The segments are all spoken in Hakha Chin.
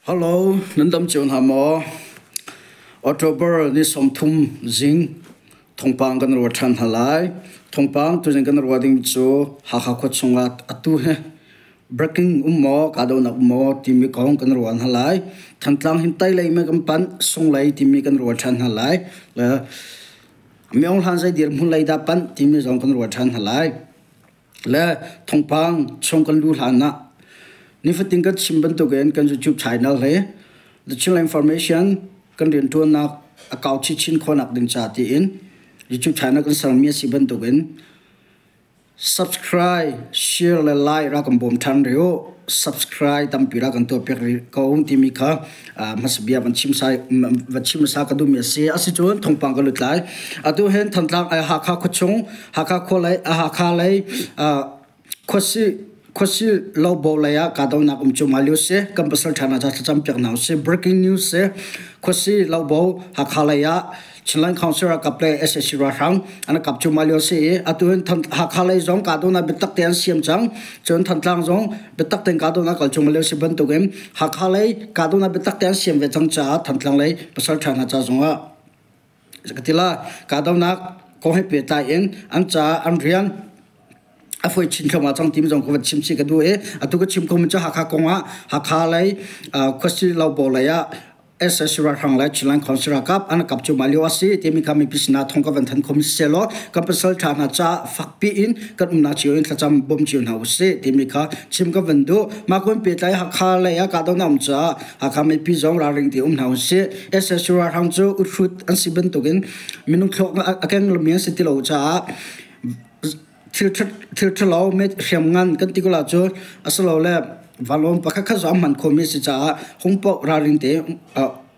Hello, nan dam cio hna maw? October ni 30 zing thawngpang kan ruat ṭhan hna lai. Thawngpang tuzing kan ruah ding cu Hakha khua chungah atu hi breaking um maw, kahdohnak um maw timi kong kan ruah hna lai. Thantlang hin tai lei mei kan panh, sung lei timi kan ruah ṭhan hna lai. Le Myeong Hlan zei dirhmun lei dah panh timi zong kan ruah ṭhan hna lai. Le thawngpang chung kan luh hlan ah nifatin kan chim bantukin kan YouTube channel hi The Chinland Information kan rianṭuannak a kau chinchin khawhnak ding ca tiin YouTube channel kan sermi a si bantukin subscribe, share le like rak kan bawm ṭhan rih u. Subscribe tampi rak kan tuahpiak rih ko timi kha hmasa bia van chim sai van chim hmasa ka duhmi a si. Asicun thawngpang ka lut lai. Atu hin Thantlang Hakha khuachung Hakha khua lei Hakha lei khuasi khuasi lobo lei ah kahdohnak um cu lio si. Kan pasal ṭha hna ca thlacam piak hna usih. Breaking news si. Khuasi lobo Hakha lei ah Chinland Council ralkap le sac ralhrang an kap cu lio si i atu hin Hakha lei zong kahdohnak biatak te an siam cang. Cun Thantlang zong biatak tein kahdohnak kal cu lio si bantukin Hakha lei kahdohnak biatak te an siam ve cang caah Thantlang lei pasal ṭha hna ca zongah Katila kahdohnak kong he pehtlai in an caah an rian a fawi chin thluahmah cang timi zong ka van chim chih ka duh i atu ka chim khomi cu Hakha kong ah Hakha lei khuasi lobo lei ah SSC ralhrang le Chinland Council ralkap an kap cu mah lio a si timi kha mipi sinah thong ka van than khomi si law kan pasal ṭha hna caah fakpi in kan umnak cio in thlacam bawm cio hna usih timi kha chim ka van duh. Mah kun pehtlai Hakha lei ah kahdohnak um caah Hakha mipi zong ralring te um hna usih. SSU ralhrang cu uthrut an si bantukin minung thluak a keng lomi an si ti lo caah thil ṭhalo hriamngan kan ti ko la cu asilole vanlawng pakhat khat zong a hman khomi a si caah hung paoh ralring te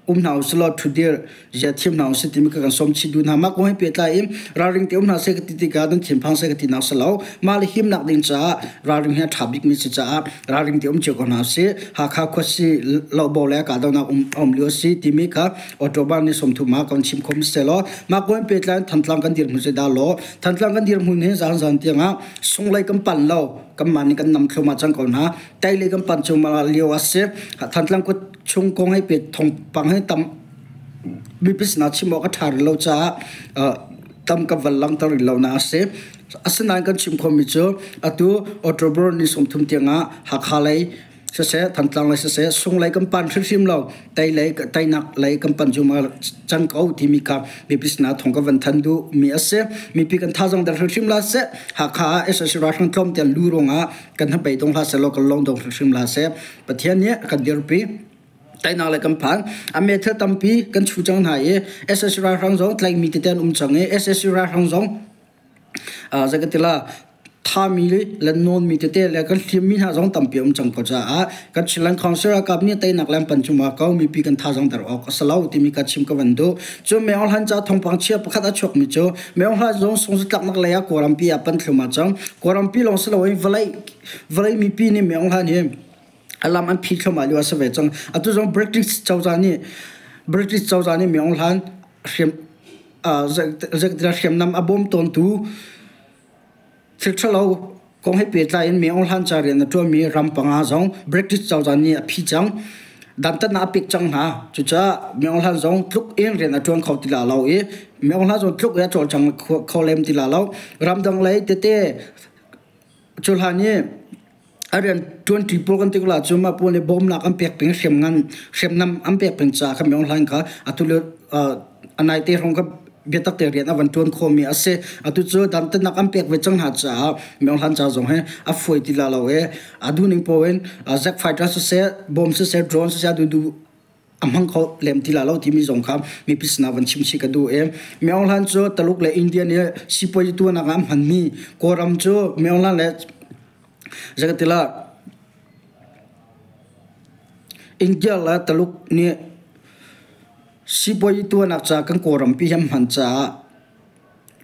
um hna usih law ṭhudir zia thiam hna usih timi ka kan sawm chih duh hna. Mah kong he pehtlai in ralring te um hna seh ka ti tikah nan thinphang seh ka ti nak si lo. Mah le himnak ding caah ralring hi a ṭha bikmi si caah ralring te um cio ko hna usih. Hakha khuasi lobo le kahdohnak um um lio si timi kha October ni 30 ah kan chim khom seh law mah kong he pehtlai in Thantlang kan dirhmun si dah law Thantlang kan dirhmun hi zan zan tiangah sunglei kan pan lo kanmah nih kan nam thluahmah cang ko hna. Tailei kan pan chung lio a si. Thantlang khua chung kong he pet thawngpang he tam mipi sinah chim awk a ṭha rih lo caah tam ka van langhter rih lo na a si. Asinain kan chim khomi cu atu October ni 30 tiangah Hakha lei siseh Thantlang lei siseh sung lei kan pan hrimhrim lo tei lei teinak lei kan pan zuma cang ko timi kha mipi sinah thawng ka van than duh mi a si. Mipi kan thazaang der hrimhrim la seh Hakha ah SSC ralhrang tlawm tiang lu ruangah kan hnabei dong hlah seh law kan lawng dong hrimhrim la seh. Pathian nih a kan dirpi. Teinak le kan phan. A me thil tampi kan chu cang hna i SSC ralhrang zong tlaihmi tete an um cang i SSC ralhrang zong zeikatila thami le nawnmi tete le kan hliammi hna zong tampi um cang ko caah kan Chinland Council ralkap nih teinak le an pan cungah ko mipi kan thazaang der awk a si lo timi ka chim ka van duh. Cu Maung Hlan ca thawngpang chia pakhat a chuakmi cu Maung Hlan zong sungzatlaknak lei ah Kawlrampi ah pan thluahmah cang. Kawlrampi lawng si loin vawlei vawlei mipi nih Maung Hlan hi a lam an phi thluahmah lio a si ve cang. Atu zong British cozah nih British cozah nih Maung Hlan hriam zeikatilah hriamnam a bawm tawntu thil ṭhalo kong he pehtlai in Maung Hlan ca rian a ṭuanmi ram panga zong British cozah nih a phi cang. Dantatnak a pek cang hna. Cucaah Maung Hlan zong tluk in rian a ṭuan kho ti la lo i Maung Hlan zong tluk in a cawlcang kho lem ti la lo. Ramdang lei tete cu hlan i a rian ṭuanṭi pawl kan ti ko la cu mah pawl nih bawmnak an pek peng hriamngan hriamnam an pek peng caah kha Maung Hlan kha atu lio a naite hrawng kha biatak te rian a van ṭuan khawhmi a si. Atu cu dantatnak an pek ve cang hna caah Maung Hlan ca zong hi a fawi ti la lo i a duhning paoh in jet fighter siseh, bomb siseh, drone siseh a duhduh a hmang kho lem ti la lo timi zong kha mipi sinah van chim chih ka duh i Maung Hlan cu Taluk le India nih sipuazi tuahnak ah an hmanmi Kawlram cu Maung Hlan le zeikatilah India le Taluk nih sipuazi tuahnak caah kan Kawlrampi hi an hman caah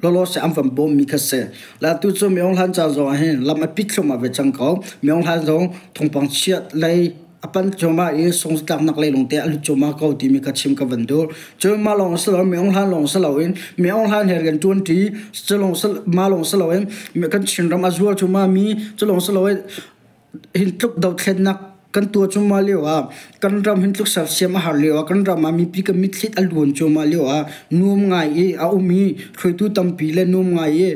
lawlaw seh an van bawmmi kha si. Le atu cu Maung Hlan ca zong ah hin lam a pit thluahmah ve cang ko. Maung Hlan zong thawngpang chiat lei a pan cuahmah i sungzatlaknak lei lawngte a lut cuahmah ko timi kha chim ka van duh. Cun mah lawng si lo Maung Hlan lawng si loin Maung Hlan he rian ṭuanṭi cu lawng si mah lawng si loin kan Chinram a zual cuahmah mi cu lawng si loin hin tluk dothlennak kan Kan tuah cuahmah lio ah kan ram hin tluk sersiam a har lio ah kan ram ah mipi kan mitthli a luan cuahmah lio ah nuam ngai i a um i hruaitu tampi le nuam ngai i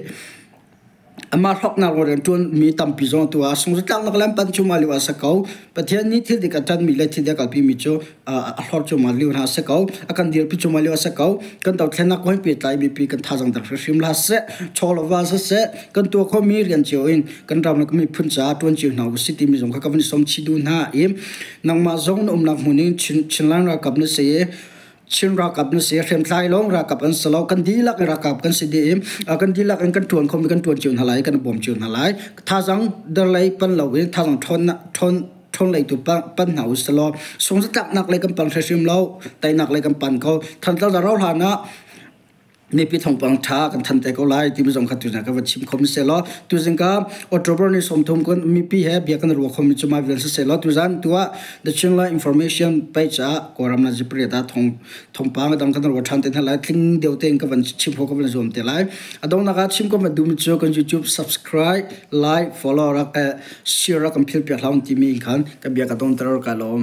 amah hlawknak rian ṭuanmi tampi zong atu ah sungzatlaknak lam pan cuahmah lio ah a si ko. Pathian nih thil dik a ṭanmi le thil dik a kalpimi cu a hlorh cuahmah lio hna a si ko. A kan dirpi cuahmah lio a si ko. Kan dothlennak kong he pehtlai mipi kan thazaang der hrimhrim hlah seh, chaw le va siseh, kan tuah khomi rian cio in kan ram le kan miphun caah ṭuan cio hna usih timi zong kha ka van i sawm chih duh hna i nangmah zong na umnak hmun in Chinland ralkap na si i Chin ralkap na si, hriamtlai lawng ralkap an si lo. Kan dihlak in ralkap kan si dih i kan dihlak in kan ṭuan khomi kan ṭuan cio hna lai, kan bawm cio hna lai. Thazaang derlei pan loin thazaang ṭhawn ṭhawn ṭhawn lei tu pan hna u si law sungzatlaknak lei kan pan hrimhrim lo, teinak lei kan pan ko. Thantlang rau hlan ah mipi thawngpang ṭha kan than te ko lai timi zong kha tuzing ka van chim khom selaw tuzing ka October ni 30 kun mipi he bia kan ruah khomi cu ma vial selaw tuzan tu ah The Chinland Information page ah Kawlram na zipri ta thong thongpang dang kan ruah ṭhan te hna lai tling deuh tein ka van chim kho ka van zuam te lai adongnak ah chim ko ma dum cu kan YouTube subscribe like follow rak share rak kan phil piak hlaun timi khan ka bia ka dong ter ka lawm.